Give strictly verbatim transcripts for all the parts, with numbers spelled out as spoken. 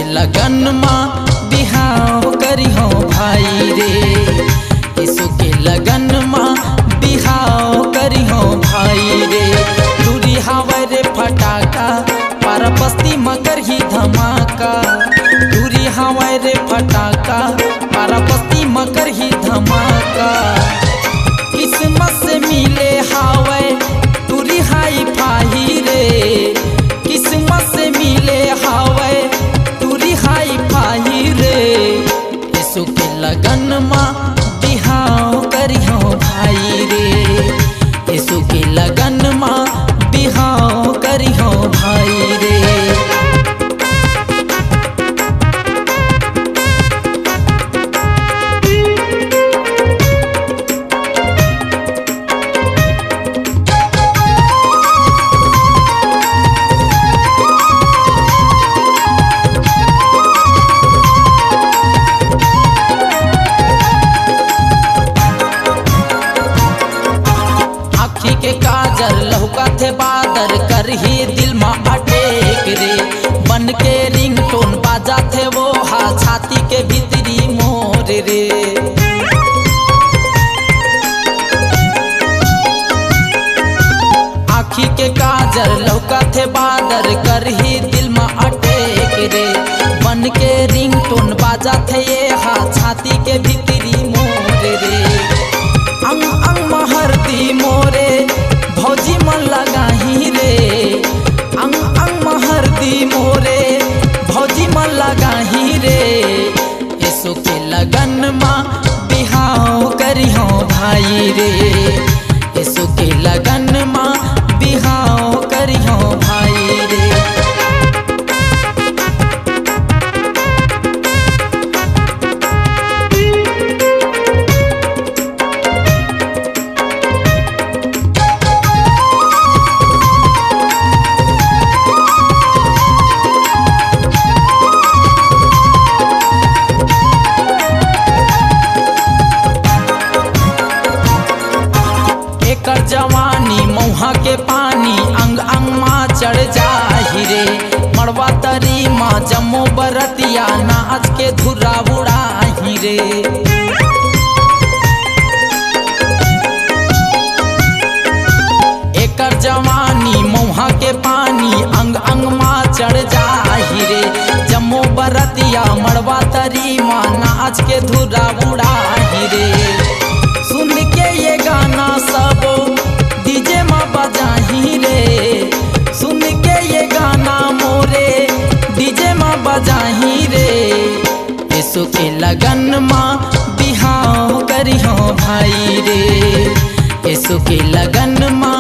लगन मा बिहाव करिहो भाई रे, यीशु के लगन मा बिहाव करिहो भाई रे। दूरी हावय रे फटाका, पारा बस्ती म करही धमाका। दूरी हावय रे फटाका, पारा बस्ती म करही धमाका। किस्मत से मिले हावय टूरी हाई फाही रे, किस्मत से मिले हावय टूरी हाई फाही रे। यीशु के लगन मा बिहाव करिहो भाई रे, यीशु के लगन मा बिहाव करिहो भाई रे। आँखी के काजर लहुकाथे बादर, करही दिल मा अटैक रे। बन के रिंगटोन बाजाथे वो हा छाती के भीतरी मोर रे। आँखी के काजर लहुकाथे बादर, करही दिल मा अटैक रे। बन के रिंगटोन बाजाथे ये हा छाती के भीतरी मोर रे। अंग अंग म हरदी मोरे भौजी मन लगाही रे। अंग अंग म हरदी मोरे भौजी मन लगाही रे। यीशु के लगन मा बिहाव करिहो भाई रे, यीशु के लगन मा बिहाव करिहो भाई रे। एकर जवानी मउहा के पानी अंग अंग मा चढ़ जाही रे। मड़वा तरी मा जम्मो बरतिया नाच के धुर्रा उड़ाही रे। एकर जवानी मउहा के पानी अंग अंग मा चढ़ जाही रे। जम्मो बरतिया मड़वा तरी मा नाच के धुर्रा उड़ाही रे। सुन के ये गाना सब डीजे मा बजाही रे। सुन के ये गाना मोरे डीजे मा बजाही रे। यीशु के लगन मा बिहाव करिहो भाई रे, यीशु के लगन मा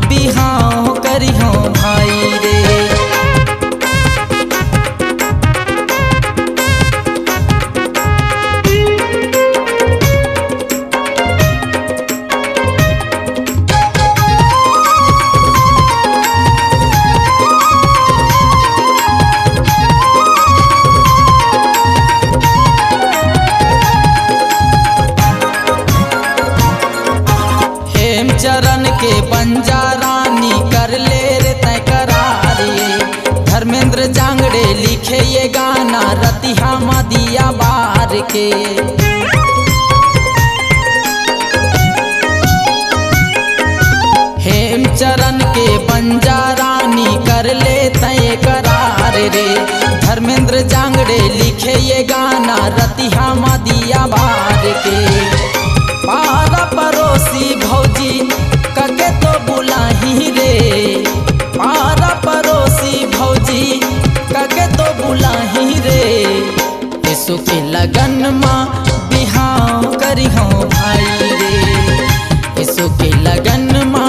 बिहाव करिहो भाई रे। हेम चरण के बंजा रानी कर ले रे तय करारी। धर्मेंद्र जांगड़े लिखे ये गाना रतिहा मा दिया बार के। हेम चरण के बंजा रानी कर ले तय करार रे। धर्मेंद्र जांगड़े लिखे ये गाना रतिहा मा दिया बार के। पारा परोसी भौजी कके तो बुलाही रे। पारा परोसी भौजी कके तो बुलाही रे। यीशु के लगन मा बिहाव करिहो भाई रे, यीशु के लगन मा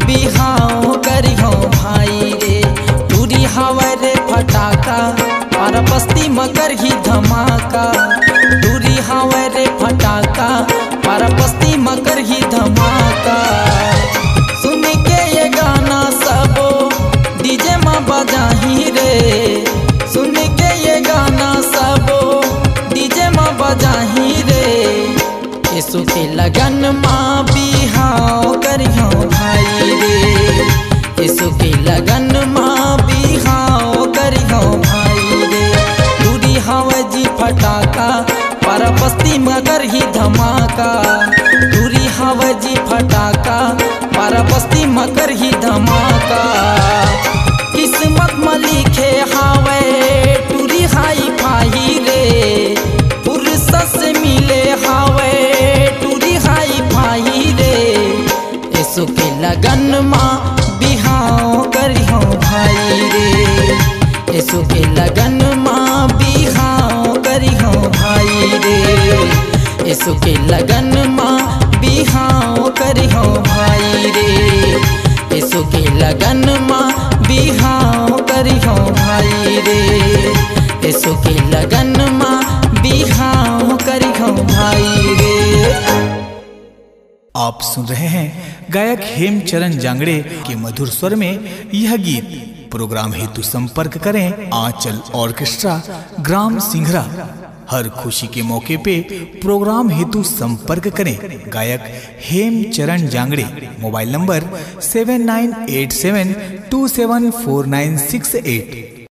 बिहाव करिहो भाई रे। टूरी हावय रे फटाका, पारा बस्ती म करही धमाका। टूरी हावय रे फटाका, पारा बस्ती म करही धमाका। सुन के ये गाना सबो डीजे म बजाही रे। सुन के ये गाना सबो डीजे म बजाही रे। यीशु के लगन मा बिहाव करिहो भाई रे। यीशु के लगन मा बिहाव करिहो भाई रे। टूरी फटाका, पारा बस्ती म करही धमाका। टूरी हावय जी फटाका, पारा बस्ती म करही धमाका। किस्मत म लिखे हावय टूरी हाई फाई रे, फुरसत से मिले हावय टूरी हाई फाई रे। एसो के लगन मा बिहाव करिहौं भाई रे, एसो के लगन मा बिहाव करिहौं भाई रे, एसो के लगन मा बिहाव करिहौं भाई रे, एसो के लगन मा बिहाव करिहौं भाई रे, एसो के लगन मा बिहाव करिहौं भाई रे। आप सुन रहे हैं गायक हेमचरण जांगड़े के मधुर स्वर में यह गीत। प्रोग्राम हेतु संपर्क करें आंचल ऑर्केस्ट्रा, ग्राम सिंघरा। हर खुशी के मौके पे प्रोग्राम हेतु संपर्क करें गायक Hemcharan Jangde. Mobile number seven nine eight seven two seven four nine six eight।